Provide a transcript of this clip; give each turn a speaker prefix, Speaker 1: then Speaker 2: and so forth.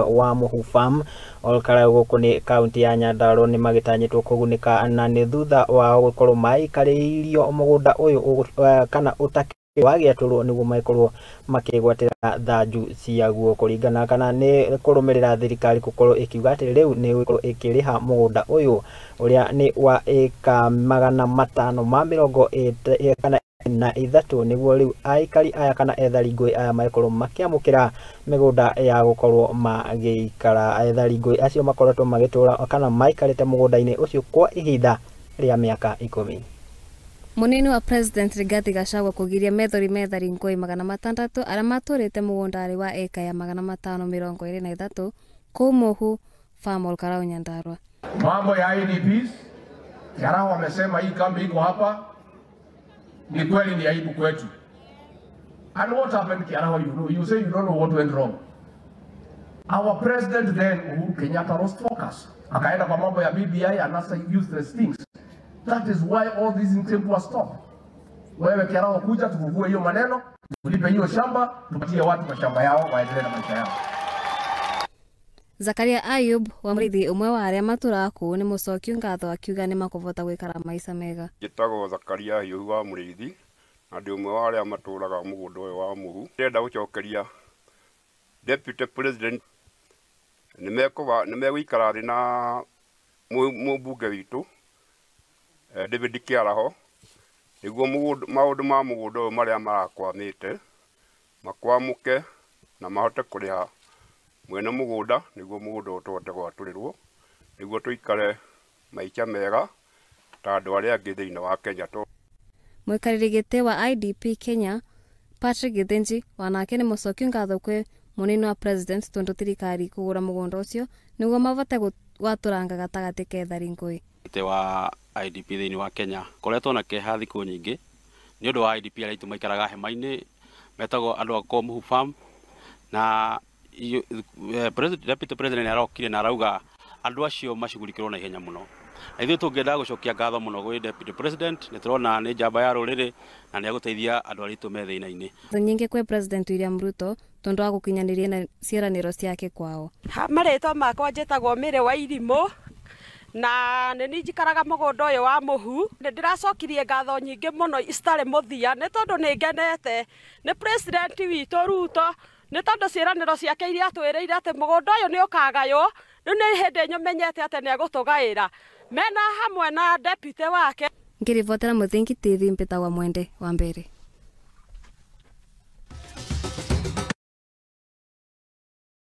Speaker 1: Wa Muhu Farm Olkalau gũkũ nĩ kaunti ya Nyandarua nĩ magĩtanyĩtwo kũgunĩka na nĩ thutha wao gũkorwo maikarĩirio mũgũnda ũyũ kana ũtakĩrĩ wagĩatũrwo nĩguo magĩkorwo makĩgwatĩra thanju ciaguo kũringana kana nĩ kũrũmĩrĩra thirikari gũkorwo ĩkiuga atĩ rĩu nĩ ĩgũkorwo ĩkĩrĩha mũgũnda ũyũ ũrĩa nĩ wa ĩka 543 nĩguo rĩu aikari aya kana ethari ngũĩ aya magĩkorwo makĩamũkĩra mĩgũnda ya gũkorwo magĩikara. Ethari ngũĩ acio makoretwo magĩtũra kana maikarĩte mũgũnda-inĩ ũcio kwa ihinda rĩa mĩaka 10.
Speaker 2: Munini wa President Rigathi Gachagua kugiria methori methari ngũĩ 600 arĩa matũrĩte mũgũnda wa eka ya 523 kũu Muhu Farm Olkalau Nyandarua.
Speaker 3: Mambo ya IDPs, Kiaraho wamesema hii kambi iko hapa, ni kweli ni aibu kwetu. And what happened, Kiaraho, you know, you say you don't know what went wrong. Our president then, Uhuru Kenyatta, lost focus. Akaenda kwa mambo ya BBI and other useless things. That is why all these things were stopped. Wewe Kiaraho kuja tuvuvue hiyo maneno, tulipe hiyo shamba, tupatie watu mashamba yao waendelee na maisha yao.
Speaker 2: Zakaria Ayub wa Murithi umwe wa aria matũraga kũu nĩ mũcokiu ngatho akiuga nĩ makũvota gwikara maica mega.
Speaker 4: Njĩtagwo Zakaria Ayub wa Murithi na ndĩ ũmwe wa arĩa matũraga mũgũnda ũyũ wa Muhu. Ndĩrenda gũcokeria Deputy President nĩ megũikara thĩ na mũmbunge witũ David Kiaraho nĩguo maũndũ ma mũgũnda ũyũ marĩa marakwamĩte makwamũke na mahote kũrĩha mwene mũgũnda nĩguo mũgũnda ũyũ tũhote gwatũrĩrwo nĩguo tũikare maica mega ta andũ arĩa angĩ thĩinĩ wa Kenya.
Speaker 2: Mũikarĩri gĩtĩ wa IDP Kenya Patrick Githinji wanake nĩ mũcokiu ngatho kwĩ mũnini wa president tondũ thirikari kũgũra mũgũnda ũcio nĩguo mavote gwatũranga gatagatĩ ka ethari ngũĩ.
Speaker 5: Gĩtĩ wa IDP thĩinĩ wa Kenya koretwo na kĩeha thikũ nyingĩ nĩ ũndũ wa IDP arĩa aitũ maikaraga hema-inĩ metagwo andũ a kũu Muhu Farm na Deputy President arokire na arauga andũ acio macugurikirwo na ihenya mũno. Na ithuĩ tũngĩenda gũcokia ngatho mũno gwĩ Deputy President nĩ tũrona nĩ njamba ya rũrĩrĩ na nĩ egũteithia andũ arĩa aitũ me thĩna-inĩ.
Speaker 2: Nyingĩ kwĩ President William Ruto tondũ wa gũkinyanĩria na ciĩranĩro ciake kwao.
Speaker 6: Marĩtwa makwa njĩtagwo Mĩrĩ wa Irimũ na nĩ niĩ njikaraga mũgũnda ũyũ wa Muhu. Nĩ ndĩracokirie ngatho nyingĩ mũno citarĩ mũthia nĩ tondũ nĩ ngenete nĩ President witũ Ruto nĩ tondũ ciĩranĩro ciake iria atwĩrĩire atĩ mũgũnda ũyũ nĩ ũkagaywo rĩu nĩ hĩndĩ nyũmenyete atĩ nĩ egũtũgaĩra mena hamwe na deputy wake.
Speaker 2: Ngĩribotera Mũthingi TV mbĩtagwo Mwende wa Mbere.